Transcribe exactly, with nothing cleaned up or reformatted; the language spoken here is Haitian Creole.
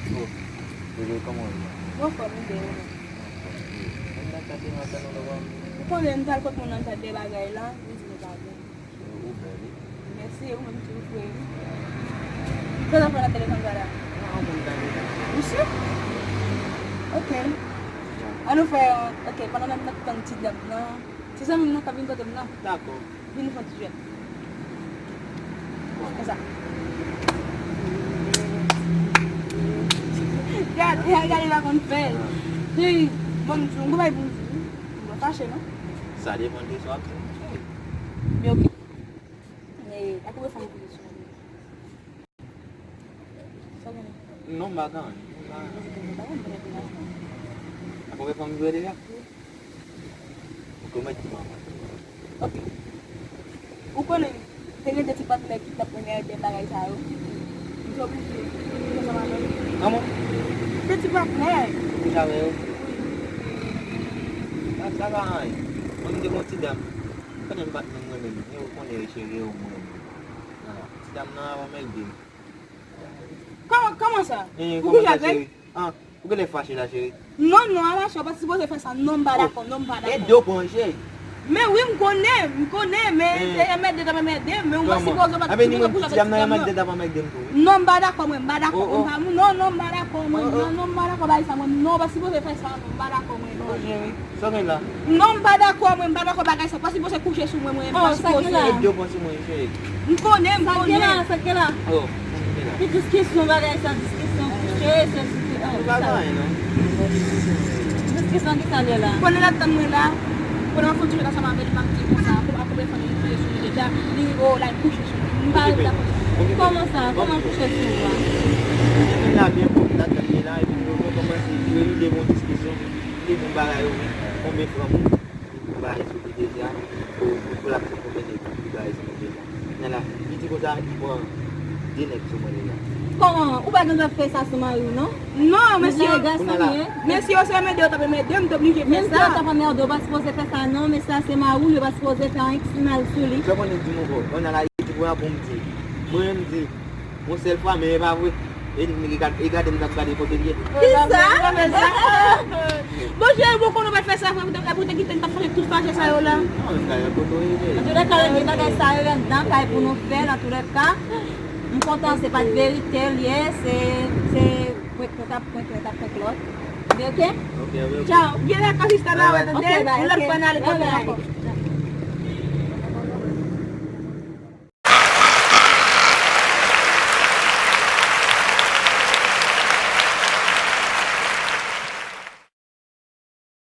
Oh, bebe, kòman w ye? Mwen anfòm, wi, bebe. Mwen anfòm, wi. Mwen ta tande maten nan lòm. Ou konnen, m t al kot moun nan, m t al de bagay la, li di nou pa gen. Ou bèl, wi. Mèsi, ou menm tou, frè. Sa w ap fè nan telefòn sa la? Mwen an moun tande. Ou si? Ok. An nou fè, ok, pandan n ap tann ti dam nan, ti zanmi m nan k ap vin kote m nan. Dakò. Vin fè yon ti jwèt. Konsa. Gade, gade, gade, pa konn fè l. Hey, bon, m di w, m gon bagay pou m di w. M pa fache, non. Sa depann de sa w ap di m. Men ok. Men, a konbyen fanm ou fè sou mwen? Sa w konnen? Non, m pa gen anyen. M pa gen anyen. A konbyen fanm ou fè deja? Ou konn mwen di manman. Ok. Ou konnen, te gen de ti patnè ki t ap mennade bagay sa yo. M te oblije vin ansanm avè l. Kòman? De ti patnè. Ou kouche avè yo? Wi. Sa, sa pa anyen. Mwen, m te gon ti dam. Ou konnen m pa t menm renmen l. Men ou konnen, cheri, ou mwen renmen. Ti dam nan avan m ede m. Kòman, kòman sa? Eh, ou kouche avè l? Ah, ou genlè fache la, cheri. Non, non, Amache, ou pa t sipoze fè sa. Non, m pa dakò, non, m pa dakò. Ede w pran, cheri. Men wi, m konnen, m konnen, men se M D dam, M D, men ou pa sipoze, ou pa t sipoze kouche avèk ti dam nan. Non, m pa dakò, mwen, m pa dakò, mwen pa, non, non, m pa dakò, mwen, non, non, m pa dakò, bagay sa, mwen, non, ou pa sipoze fè sa, non, m pa dakò, mwen, non. Sa w gen la? Non, m pa dakò, mwen, m pa dakò bagay sa. Pa sipoze kouche sou mwen, mwen, m pa sipoze. Ede w pran sou mwen, cheri. M konnen, m konnen. Sa k gen la, sa k gen la? Oh, sa k gen la? Ki diskisyon bagay sa, diskisyon kouche, se, se, oh, sa. Nou pa gen anyen, non. Diskisyon ki sa l ye la? Konnen l ap tann mwen la. Konnen m ap fè yon ti jwèt ansanm avè l, m ap di konsa, a konbyen fanm li kouche sou li deja, li rive o la, li kouche sou mwen. M pa dakò. Kòman sa? Kòman kouche sou ou a? Li la byen pwòp, l ap tann li la, epi nou, nou kòmanse jwe, li de bon diskisyon. Li bon bagay, wi. Konbyen fanm ou bay sou li deja? Ou, ou, ou la fè konbyen de tan li bay sou li deja? Nèla, li di konsa, li pran de nèg sou mwen deja. Kòman? Ou pa gen dwa fè sa sou mari w, non? Non, mesye. Mesye, yo se M D yo t ap M D, m te oblije fè sa. Menm si yo t ap M D, yo pa sipoze fè sa, non. Mesye a se mari w, yo pa sipoze fè anyen ki mal sou li. Sa konnen di m ankò, mwen nan la, li di pou mwen, pou m di. Mwen menm di, yon sèl fwa, men e pa vre. E, e gade, e gade m t ap gade kote l ye. Kisa? Bon, cheri, bon, konnen w pa t fè sa vre, epi w te kite m t ap fache tout fache sa yo la. Non, men gade kote w ye. Antoulèka, gen bagay sa yo anndan kay pou nou fè, antoulèka. M kontan, se pa t verite l ye, se, se prank nou t ap prank, lè t ap prank lòt. Men ok? Ok, ok, ok. Tchaw. Gen lè ka jis ta nan wè, tande? Yon lòt fwa n ale kote ankò.